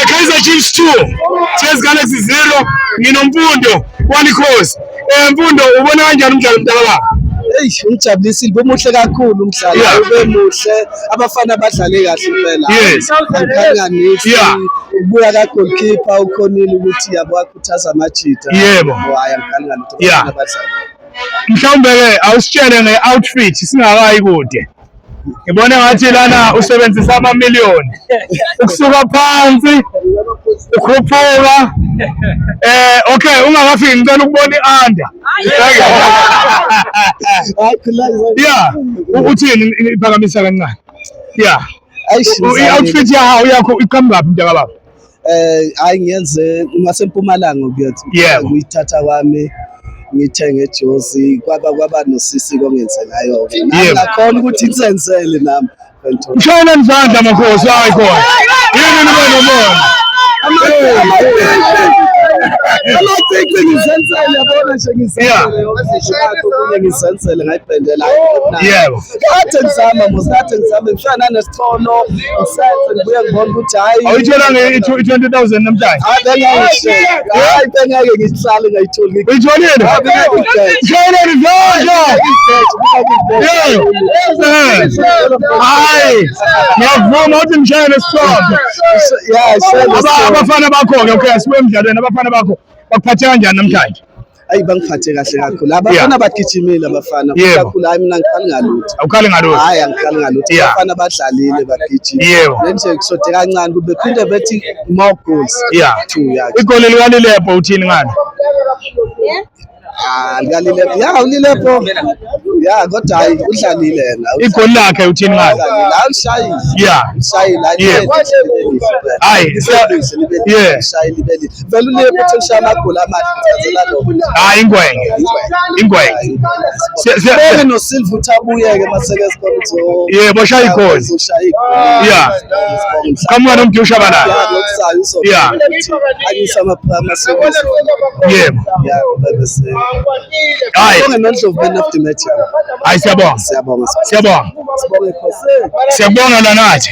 Kaizer Chiefs 2, TS Galaxy 0. NginoMfundo walikhosi. Mfundo, ubona kanjani umdlalo, mntaka baba? Eyi, ungijabulisile, bumuhle kakhulu umdlalo. Ube muhle, abafana badlale kahle impela. Angikhanganisi. Ukubuya ka-goalkeeper ukhonile ukuthi yabo akhuthaza amajita. Hayi, angikhali ngalutho, abafana badlale. Mhlawumbe-ke awusitshele nge-outfit singakayi kude. Ngibona ngathi lana usebenzisa amamiliyoni ukusuka phansi ukhuphuka. Okay, ungakafiki ngicela ukubona i-under. Hayi, khululeka. Yeah, uthini, iphakamisa kancane. Yeah. Eish, I-outfit yawo yakho iqhamukaphi, mntaka baba? Hayi, ngiyenze ngasempumalanga kuyothi kuyithatha kwami ngithenge eJozi, kwaba nosisi kongenzelayo ke nami, ngakhona ukuthi ngizenzele nami. Mshayeleni izandla, makhosi, hayi khona. Yini nibe nomona? Amacici ngizenzele, yabona nje, ngizenzele yonke, ngizenzele, ngayibhendela. Kade ngizama mos, kade ngizama, ngifana nanesitholo ngisenze, ngibuye ngibona ukuthi hayi. Awuyitholanga i-20,000 namhlanje? Hayi, bengeke, hayi, bengeke ngihlale ngayitholi. Uyitholile? Hayi, bengeke ngigege. Mshayeleni izandla. Hayi, ngiyavuma ukuthi ngishayele isithombe. Abafana bakho-ke, okay, asibuye emdlalweni, abafana bakho bakuphathe kanjani namhlanje? Ayi, bangiphathe kahle kakhulu abafana, bagijimile abafana kakhulu. Hayi, mina ngikhali ngalutho. Awukhali ngalutho? Hayi, angikhali ngalutho. Abafana badlalile, bagijima. Nje kusode kancane kube phinde bethi more goals. Two, yeah. Igoli likaLilepo, uthini ngalo? Ah, likaLilepo, ya, uLilepo, ya, kodwa hayi, udlalile yena. Igoli lakhe, uthini ngalo? Udlalile, hayi, ushayile. Ushayile, hayi. Hayi, ushayile, ibeli vele uLilepo uthi ushaya amagoli amahle, ngicazela lokho. Hayi, ingwenge, ingwenge. Sibonge noSilva ukuthi abuyeke maseke sikhona uzo Yebo, shaya igoli. Uzoshaya igoli. Qhamuka noMdu Shabalala. Ya, lokuzayo uzobe anyisa amasokisi. Ya, bese Hayi. Sibonge noNdlovu, man of the match yami. Hayi, siyabonga. Siyabonga. Siyabonga. Sibonge, Khosi. Siyabonga nanathi.